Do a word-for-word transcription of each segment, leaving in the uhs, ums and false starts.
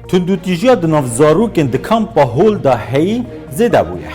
Tundûtîjiya di nav zarokên di kampa Hol de heyî zêde bûye.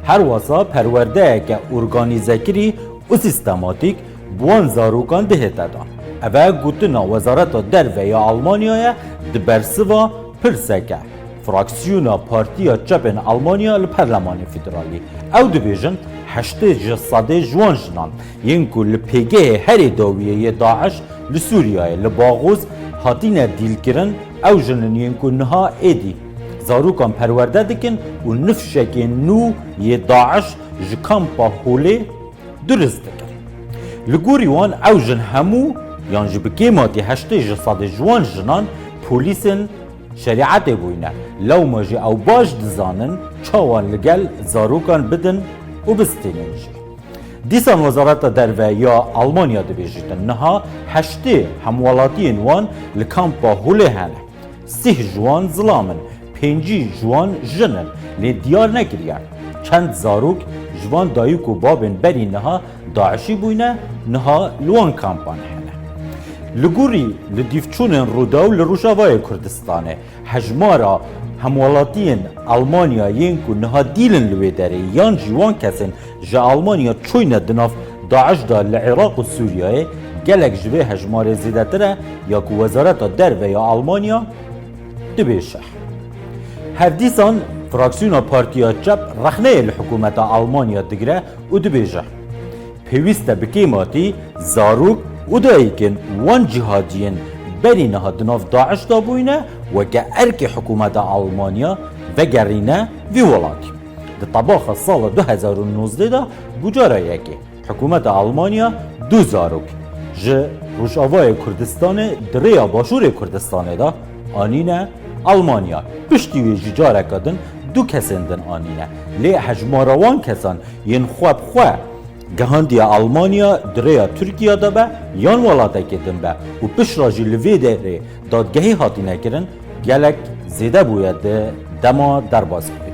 Her wesa perwerdeyeke organîzekirî û sîstematîk bi wan zarokan dihête dan. Eve gotina Wezareta Derve ya Almanyayê di bersiva pirseke fraksiyona Partiya Çepên Almanya li Perlemanê Federalî. Ew dibêjin, heştê ji sedê ji wan jinan yên ku li pêgehê herê dawiyê yê DAIŞ li Sûriyeyê li Baxûz hatine dîlkirin, ew jin in yên ku niha êdî zarokan perwerde dikin û nifşekên nû yê DAIŞ ji kampa Holê durist dikin. Li gorî wan ew jin hemû yan jî bi kêmatî heştê ji sedê ji wan jinan polîsên şerîetê bûyne. Lewma jî ew baş dizanin çawa li gel zarokan bidin û bistînin jî. Dîsan Wezareta Derve ya Almanya dibêjîtin, niha heştê hemwelatiyên wan li kampa Holê hene. Sîh ji wan zilam in, pêncî ji wan jin in, lê diyar nekiriye çend zarok ji van dayik û babên berî niha DAIŞî bûyne, niha li wan kampan hene. Li gorî li dîvçûnên Rûdaw li Rojavayê Kurdistanê, hejmara hemwelatiyên Almanya yên ku niha dîl in li wê derê yan jî wan kesên ji Almanya çûyne di nav DAIŞ de li Iraq û Sûriyeyê gelek ji vê hejmarê zêdetir e ya ku Wezareta Derve ya Almanya dibêje. Hevdîsan fraksiyona Partiya Çep rexneyê li hikûmeta Almanya digire û dibêje, pêwîst e bi kêmatî zarok û dayikên wan cîhadiyên berî niha di nav DAIŞ de bûyne weke erkê hikûmeta Almanya vegerîne vî welatî. Di tebaxa sala du hezar û nozdeh de bû cara yekê hikûmeta Almanya du zarok ji Rojavayê Kurdistanê di rêya Başûrê Kurdistanê de anîne Almanya. Piştî wê jî careke din du kesên din anîne. Lê hejmara wan kesan yên xwe bi xwe gihandiye Almanya di rêya Tirkiye de be yan welatekê din be û piştre jî li vê derê dadgehî hatine kirin, gelek zêde bûye di dema derbasbûyê.